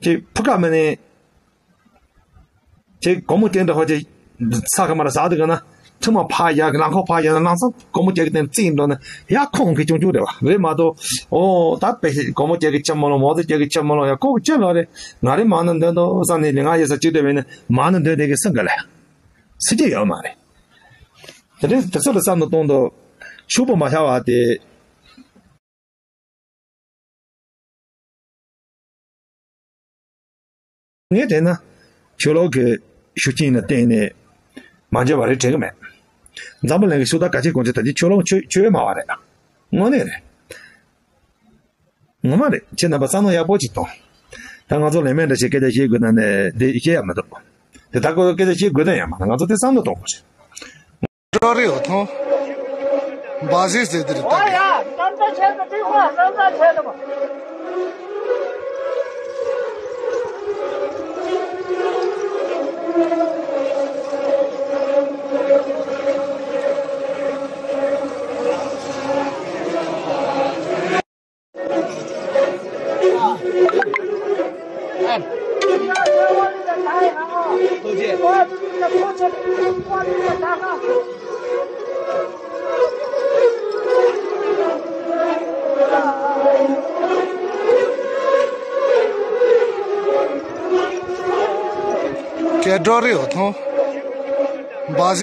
ཅིག་ཕུ་ཀ་མི་ནི། ཅིག་སྒོར་མོ་སྟོང་ཕྲག་ཧོ་ཅིག་ས་ཁ་མ་ར་ཟ་དུ་ག་ན། ཐུ་མ་ཕ་ཡ་གི་ལང་ཁོ་ཕ་ཡ་ན་ལང་ཚང་སྒོར་མོ་སྐྱེ་གི་སྟེང་རྩིས་འགྲོ་ན་ཡ་ཁོང་གི་ཅུང་ཅུང་རེད་བ་རེད་མ་གཏོགས། ཨོ་ད་དཔེ་སྒོར་མོ་སྐྱེ་གི་ཅི་མ་ལོ་མོ་ཚོ་སྐྱེ་གི་ཅི་མ་ལོ་ཡ་ཁོ་གི་ཅི་ལོ་རེད། ང་རེ་མ་ཎི་འདོན་དོ་བསམ་ནས་ལས་ང་ཡོད་ས་ཅི་འདོད་བས་ནི་མ་ཎི་འདོན་དེ་གི་སེམས་ག་ལ་སི་ཅི་ཡོད་མ་རེད། དེ་འདྲའི་དེ་ཚོ་ལ་བསམ་བློ་གཏོང་དོ། ཕྱུག་པོ་མ་ཤར་བ་དེ། ངས་དྲན་ན། ཆོས་ལོག་གི་ཤུགས་རྐྱེན་ལ་བརྟེན་ནས་མ་འཇོན་པ་རེད་དྲན་གི་མེད། འཛམ་བུ་གླིང་གི་ཤུགས་དར་ག་ཆེ་གོང་ཆེ་ད་ཅི་ཆོས་ལོག་ཆོས་ཆོས་སྨྲ་བ་རེད། དངོས་གནས་རེད། ངོ་མ་རེད། ཁྱེད་རྣམ་པ་བསམ་བློ་ཡག་པོ་ཅིག་གཏོང་། ད་ང་ཚོ་ལས་མེད་འདྲ་ཞིག་སྐད་ཆ་བཤད་དགོས་ན་ནས་འདི་བཤད་ཡ་མི་འདུག་དེ་ད་ཁོ་སྐད་ཆ་བཤད་དགོས་དོན་ཡང་མ་རེད། ང་ཚོ་དེ་བསམ་བློ་གཏོང་དགོས་རེད། འགྲོ་རེ་ཡོད་ཐོང་། འབའ་ཟེར་ཟེར་དེ་རེད་ད་གི། སྐད་སྒྲོག་རེ་ཡོད་ཐོང་། འབའ་